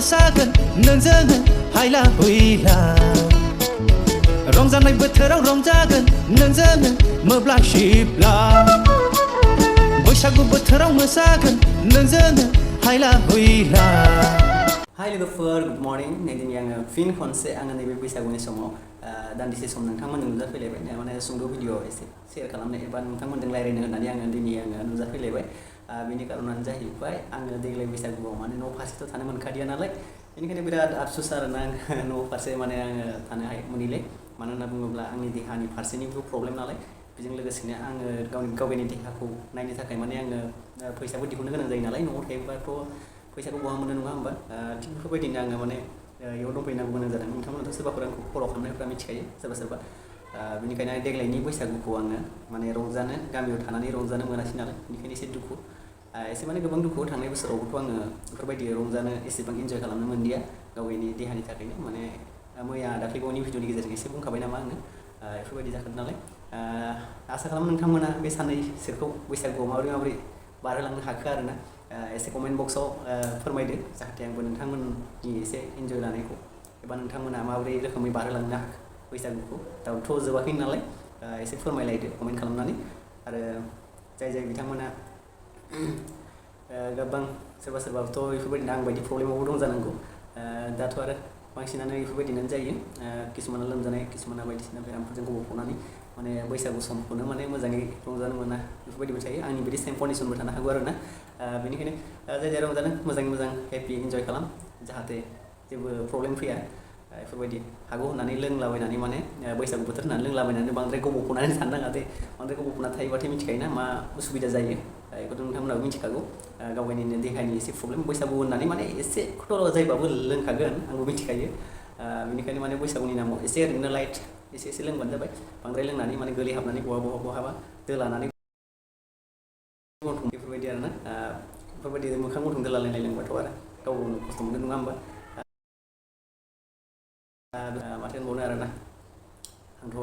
मोसागोन नोंजों हायला हुइला रंजानाय बोथोराव रंजागोन नोंजों मोब्ला शिब्ला बैसागु बोथोराव मोसागोन नोंजों हायला हुइला Hi लोगोफोर गुड मर्निं दिनै आङो फिन खनसे आङो नैबे बैसागुनि समाव दान्दिसे सम नोंथांमोनजों नुजाफैलायबाय माने सुंद' भिडिअ एसे शेयार खालामनो एबा नोंथांमोनजों रायज्लायनो होननानै आङो दिनै नुजाफैलायबाय बेनि कारनानो जाहैबाय आङो देग्लाय बैसागुआव माने न' फारसेथ' थानो मोनखादिया नालाय बेनिखायनो बिराद आफसुस आरोना न' फारसे माने आङो थानो मोनैलाय मानो होनना बुङोब्ला आंनि देहानि फारसेनिबो प्रब्लेम नालाय बेजों लोगोसेनो आङो गावनि देहाखौ नायनो थाखाय माने आङो फैसाबो दिहुननो गोनां जायो नालाय न'आव थायोब्लाथ' फैसाखौ बहा मोनो नङा होमबा थिग बेफोरबायदिनो आङो माने इयाव दंफैनांगौ गोनां जादों नोंथांमोनाथ' सोरबाफोर आंखौ फल' खालामनायफ्रा मिथिखायो सोरबा बेनिखायनो देग्लायनि बैसागुखौ आङो माने रंजानो गामियाव थानानै रंजानो मोनासै नालाय बेनिखायनो एसे दुखु एसे माने गोबां दुखु थांनाय बोसोरावबोथ' आङो बेफोरबायदि रंजानो एसेबां इन्जय खालामनो मोनदिया गावनि देहानि थाखायनो माने मैया दाख्लैबावनि भिडिअनि गेजेरजों एसे बुंखाबाय नामा आङो बेफोरबायदि जागोन नालाय आसा खालामो नोंथांमोना बे साननैसोखौ बैसागुआव माबोरै बारहोलांनो हाखो आरोना एसे कमेन्ट बक्सआव फोरमायदो जाहाथे आंबो नोंथांमोननि एसे इन्जय लानायखौ एबा नोंथांमोना माबोरै रोखोमै बारहोलांनो हाखो बैसागुखौ दाथ' जोबाखै नालाय एसे फोरमायलायदो कमेन्ट खालामनानै आरो जाय बिथांमोना गोबां सोरबाथ' बेफोरबायदिनो आं बायदि प्रब्लेमावबो दं जानांगौ दाथ' आरो बांसिनानो बेफोरबायदिनो जायो किसुमाना लोमजानाय किसुमाना बायदिसिना बेरामफोरजों गब'नानै माने बैसागु समखौनो माने मोजाङै रंजानो मोना बेफोरबायदिबो थायो आंनि बिदि सेम कन्डिसनबो थानो हागौ आरोना बेनिखायनो जाय रंजादों मोजाङै मोजां हेपि इन्जय खालाम जाहाथे जेबो प्रब्लेम फैया बेफोरबायदि हागौ होननानै लोंलाबायनानै माने बैसागु बोथोर होननानै लोंलाबायनानै बांद्राय गब'नानै थानो नाङा दे बांद्राय गब'ना थायोबाथाय मिथिखायोना मा उसुबिदा जायो बेखौथ' नोंथांमोनाबो मिथिखागौ गावनिनो देहानि एसे प्रब्लेम बैसागु होननानै माने एसे खथ' जायोबाबो लोंखागोन आंबो मिथिखायो बेनिखायनो माने बैसागुनि नामाव एसे ओरैनो लाइट एसे लोंबानो जाबाय बांद्राय लोंनानै माने गोलैहाबनानै बहाबा दोलानानै बेफोरबायदि आरोना बेफोरबायदि मोखां गन्थं दोलालायनाय लोंबाथ' आरो गावनो खस्थ' मोनो नङा होमबा माथो होनबावनो आरोना आंथ'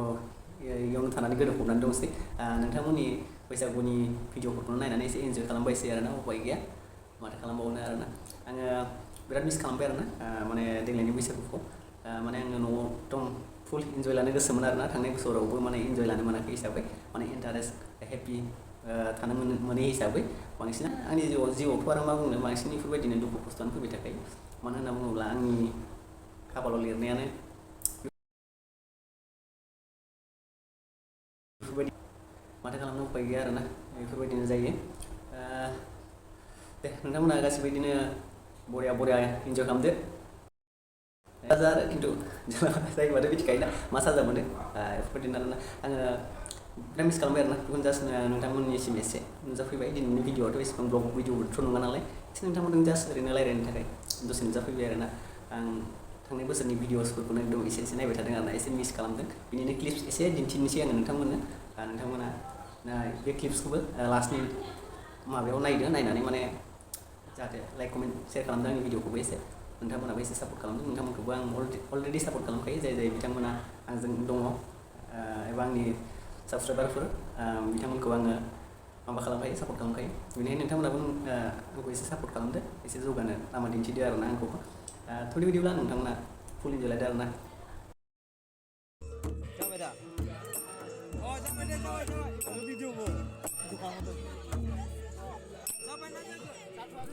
इयावनो थानानै गोदोफबनानै दंसै नोंथांमोननि बैसागुनि भिडिअफोरखौनो नायनानै एसे इन्जय खालामबायसै आरोना उपाय गैया माथो खालामबावनो आरोना आङो बिराद मिस खालामबाय आरोना माने देग्लायनि बैसागुखौ माने आङो न'आव एकदम फुल इन्जय लानो गोसोमोन आरोना थांनाय बोसोरावबो माने इन्जय लानो मोनाखै हिसाबै माने इन्टारेस्ट हेपि थानो मोनै हिसाबै बांसिन आंनि जिउआवथ' आरो मा बुंनो बांसिन बेफोरबायदिनो दुखु खस्थ'आनो फैबाय थाखायो मानो होनना बुङोब्ला आंनि खाफालाव लिरनायानो बेफोरबायदि माथो खालामनो उपाय गैया आरोना बेफोरबायदिनो जायो दे नोंथांमोना गासिबो बिदिनो बरिया इन्जय खालामदो साजा आरो खिन्थु जायोबाथ' मिथिखायोना मा साजा मोनो बेफोरबायदिनो आरोना आङो बिराद मिस खालामबाय आरोना बेखौनो जास्ट नोंथांमोननिसिम एसे नुजाफैबाय दिनैनि भिडिअआथ' एसेबां ब्लग भिडिअथ' नङा नालाय एसे नोंथांमोनजों जास्ट ओरैनो रायज्लायनो थाखाय दसे नुजाफैबाय आरोना आं थांनाय बोसोरनि भिडिअसफोरखौनो एकदम एसे नायबाय थादों आरोना एसे मिस खालामदों बिनिनो क्लिप्स एसे दिन्थिनोसै आङो नोंथांमोना बे क्लिप्सखौबो लास्टनि माबायाव नायनानै माने जाहाथे लाइक कमेन्ट शेयार खालामदों आंनि भिडिअखौबो एसे नोंथांमोनाबो एसे सापर्ट खालामदों नोंथांमोनखौबो आं अलरेडि सापर्ट खालामखायो जाय बिथांमोना आंजों दङ एबा आंनि साबसक्राइबारफोर बिथांमोनखौ आङो माबा खालामखायो सापर्ट खालामखायो बेनिखायनो नोंथांमोनाबो आंखौ एसे सापर्ट खालामदो एसे जौगानो लामा दिन्थिदो आरोना आंखौबो थुदि बिदिब्ला नोंथांमोना फुल इन्जय लादो आरोना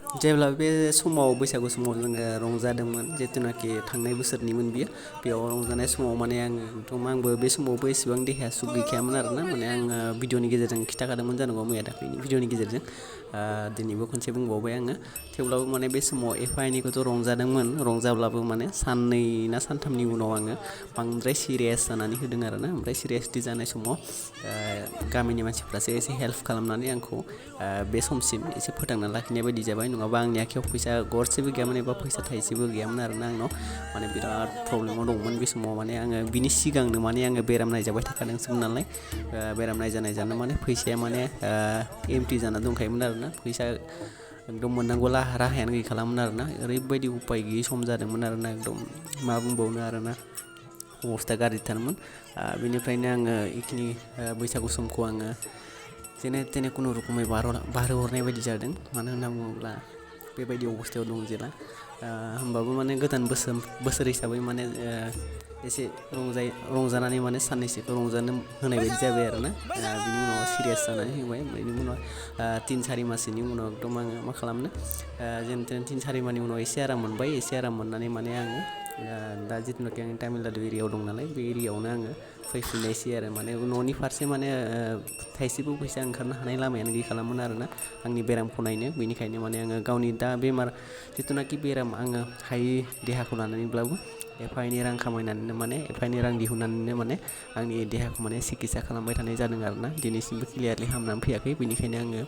जेब्ला बे समाव बैसागु समाव जोङो रंजादोंमोन जितुनाखि थांनाय बोसोरनिमोन बेयाव रंजानाय समाव माने आंबो बे समावबो एसेबां देहाया सुग गैखायामोन आरोना माने आङो भिडिअनि गेजेरजों खिन्थाखादोंमोन जानांगौ मैया दाख्लैनि भिडिअनि गेजेरजों दिनैबो खनसे बुंबावबाय आङो थेवब्लाबो माने बे समाव एफा एनैखौथ' रंजाब्लाबो माने साननै ना सानथामनि उनाव आङो बांद्राय सिरियास जानानै होदों आरोना ओमफ्राय सिरियासलि जानाय समाव गामिनि मानसिफ्रासो एसे हेल्प खालामनानै आंखौ बे समसिम एसे फोथांना लाखिनाय बायदि जाबाय नङाबा आंनि आखायाव फैसा गरसेबो गैयामोन एबा फैसा थाइसेबो गैयामोन आरोना आंनाव माने बिराद प्रब्लेमाव दंमोन बे समाव माने आङो बिनि सिगांनो माने आङो बेराम नायजाबाय थाखादोंसोमोन नालाय बेराम नायजानो माने फैसाया माने एमटि जाना दंखायोमोन आरोना फैसा एकदम मोननांगौ राहायानो गैखालामोन आरोना ओरैबायदि उपाय गैयै सम जादोंमोन आरोना एकदम मा बुंबावनो आरोना अबस्था गाज्रिथारमोन बेनिफ्रायनो आङो इखिनि बैसागु समखौ आङो जेने तेने खुनुरुखुमै बारहोहरनाय बायदि जादों मानो होनना बुङोब्ला बेबायदि अबस्थायाव दं जेला होमबाबो माने गोदान बोसोर हिसाबै माने एसे रंजानानै माने साननैसोखौ रंजानो होनाय बायदि जाबाय आरोना बिनि उनाव सिरियास जानानै फैबाय बिनि उनाव 3-4 मासनि उनाव एकदम आङो मा खालामनो जेन 3-4 मासनि उनाव एसे आराम मोनबाय एसे आराम मोननानै माने आङो दा जिथुनाखि आं तामिलनाडु एरियायाव दं नालाय बे एरियायावनो आङो फैफिननायसै आरो माने न'नि फारसे माने थाइसेबो फैसा ओंखारनो हानाय लामायानो गैखालामोन आरोना आंनि बेरामखौ नायनो बेनिखायनो माने आङो गावनि दा बेमार जिथुनाखि बेराम आङो हायै देहाखौ लानानैब्लाबो एफा एनै रां खामायनानैनो माने एफा एनै रां दिहुननानैनो माने आंनि देहाखौ माने सिकित्सा खालामबाय थानाय जादों आरोना दिनैसिमबो क्लियारलि हामनानै फैयाखै बेनिखायनो आङो